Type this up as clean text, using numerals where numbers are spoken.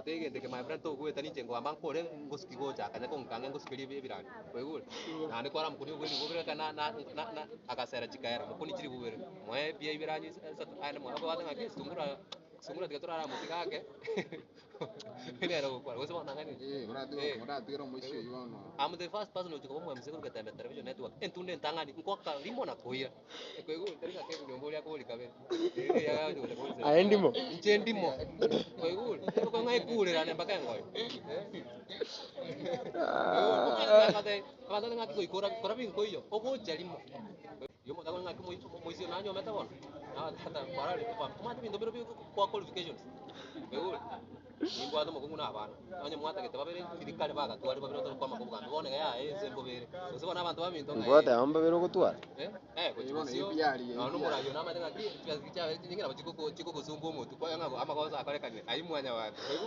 Nabwate egento eke my friend togoeta ninche nkogamba nkore ngosuki gocha akanya konkanga ngosukerie ebirandi, kwaigure? Naende kwara mokoni obwe ribobere ekero na na na na agasera chikaera mokoni chiribobere, moe ebiya ibere anywe ise isato aende mwaye obwate ng'aki sungura sungura tiga torara motiga ake nere ogokwana gose bono nang'ani Eh, oratige Eh. oratigere omoisia oyio bono. I'm the first person gochia koba omo-MC korwa Getembe Television Network, entunde entang'ani, nkoaka rimo na koira. Kwaigure? Tari ng'aki ebinyomba oria akobori kabere. Aye ndimo. Inche ndimo. Kwaigure? Ng'a ekurerane mpaka engoyo. Abanto ng'aki goikora kora binkoiyo, ogocha rimo. Omonto ng'aki moisio nanyomete bono, tata kwararire omanyete ebinto mbire bia qualifications. Kwaigure? Nimbwate omokungu na abana, onye mwatagete babere sirikari bagatware babere otari kwama kobogambi bono iga yaya ense mbobere. Gose bono abanto baminto ng'a Mbwate amo mbabere ogotwara. Eh, eh, gochia Bono bosio, APR, nonya omoraia namanyete ng'aki chibesa chiaye chinyinge nabo chikogosumbua omotwe, kwaya ng'a amagoso akorekanire, aywo mwanyabanto.